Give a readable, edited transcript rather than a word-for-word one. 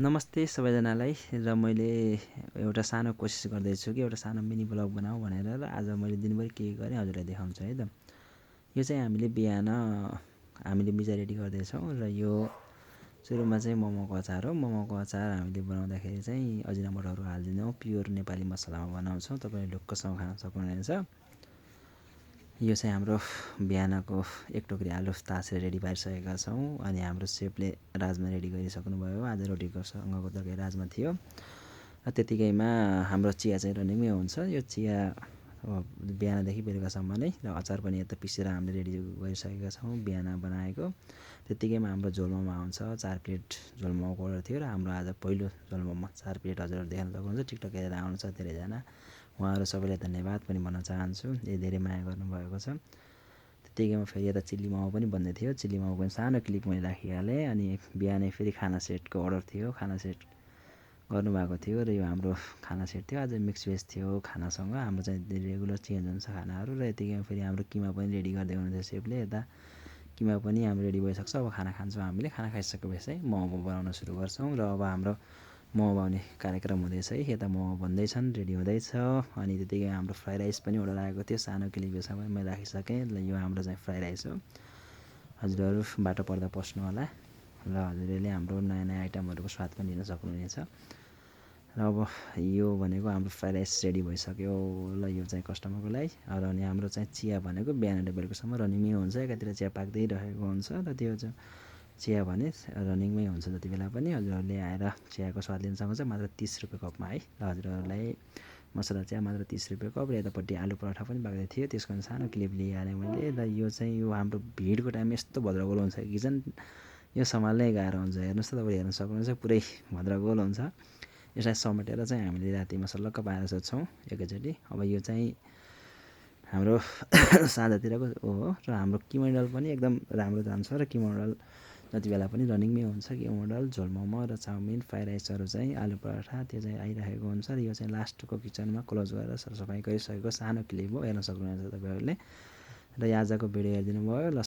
नमस्ते सबैजनालाई र मैले एउटा सानो कोसिस गर्दैछु कि एउटा सानो मिनी ब्लग बनाऊँ भनेर र आज मैले दिनभरि के गरेँ हजुरलाई देखाउँछु है त। यो चाहिँ हामीले बिजा रेडी गर्दैछौँ र यो सुरुमा चाहिँ मोमोको अचार हो। मोमोको अचार हामीले बनाउँदाखेरि चाहिँ अजिनामोटोहरू हाल्दैनौँ, प्योर नेपाली मसलामा बनाउँछौँ। तपाईँले ढुक्कसँग खान सक्नुहुनेछ। यो चाहिँ हाम्रो बिहानको एक टोकरी आलु तासेर रेडी पारिसकेका छौँ। अनि हाम्रो सेफले राजमा रेडी गरिसक्नु भयो। आज रोटीको सँगको तरकारी राजमा थियो र त्यतिकैमा हाम्रो चिया चाहिँ रनिङमै हुन्छ। यो चिया बिहानदेखि बेलुकासम्म नै र अचार पनि यता पिसेर हामीले रेडी गरिसकेका छौँ बिहान बनाएको। त्यतिकैमा हाम्रो झोल मोमो आउँछ। 4 प्लेट झोल मोमोको अर्डर थियो र हाम्रो आज पहिलो झोल मोमो 4 प्लेट हजुरहरू देख्न सक्नुहुन्छ। टिकटक हेरेर आउनुहुन्छ धेरैजना, उहाँहरू सबैलाई धन्यवाद पनि भन्न चाहन्छु। धेरै माया गर्नुभएको छ। त्यतिकैमा फेरि यता चिल्ली मोमो पनि बन्दै थियो। चिल्ली मोमो पनि सानो क्लिप मैले राखिहालेँ। अनि बिहानै फेरि खाना सेटको अर्डर थियो, खाना सेट गर्नुभएको थियो र यो हाम्रो खाना सेट थियो। आज मिक्स भेज थियो खानासँग। हाम्रो चाहिँ रेगुलर चेन्ज हुन्छ खानाहरू। र यतिकैमा फेरि हाम्रो किमा पनि रेडी गर्दै हुनुहुन्थ्यो सेफले। यता किमा पनि हाम्रो रेडी भइसक्छ। अब खाना खान्छौँ हामीले। खाना खाइसकेपछि चाहिँ मोमो बनाउन सुरु गर्छौँ र अब हाम्रो मोमो बनाउने कार्यक्रम हुँदैछ है। यता मोमो बन्दैछन्, रेडी हुँदैछ। अनि त्यतिकै हाम्रो फ्राई राइस पनि अर्डर आएको थियो। सानो क्लिप यसमा पनि मैले राखिसकेँ। ल यो हाम्रो चाहिँ फ्राई राइस हो। हजुरहरू बाटो पर्दा पस्नु होला र हजुरहरूले हाम्रो नयाँ नयाँ आइटमहरूको स्वाद पनि लिन सक्नुहुनेछ। र अब यो भनेको हाम्रो फ्राई राइस रेडी भइसक्यो। ल यो चाहिँ कस्टमरको लागि। र अनि हाम्रो चाहिँ चिया भनेको बिहान बेलुकासम्म रनिङमै हुन्छ। एकातिर चिया पाक्दै रहेको हुन्छ र त्यो चाहिँ चिया भने रनिङमै हुन्छ जति बेला पनि। हजुरहरूले आएर चियाको स्वाद लिन सक्नुहुन्छ। मात्र 30 रुपियाँ कपमा है। र हजुरहरूलाई मसला चिया मात्र 30 रुपियाँ कप। र यतापट्टि आलु पराठा पनि पाक्दै थियो, त्यसको सानो क्लिप लिइहालेँ मैले। र यो चाहिँ यो हाम्रो भिडको टाइममा यस्तो भद्रगोल हुन्छ कि किचन यो सम्हाल्नै गाह्रो हुन्छ। हेर्नुहोस् त, तपाईँ हेर्न सक्नुहुन्छ पुरै भद्रगोल हुन्छ। यसलाई समेटेर चाहिँ हामीले रातिमा सल्लक्क पारेर सोध्छौँ एकैचोटि। अब यो चाहिँ हाम्रो साँझतिरको हो र हाम्रो किमोडल पनि एकदम राम्रो जान्छ। र किमोडल जति बेला पनि रनिङमै हुन्छ। किमोडल, झोल मोमो र चाउमिन, फ्राई राइसहरू चाहिँ आलु पराठा त्यो चाहिँ आइरहेको हुन्छ। र यो चाहिँ लास्टको किचनमा क्लोज गरेर सरसफाइ गरिसकेको सानो क्लिप हो। हेर्न सक्नुहुनेछ तपाईँहरूले। र आजको भिडियो हेरिदिनु भयो। ल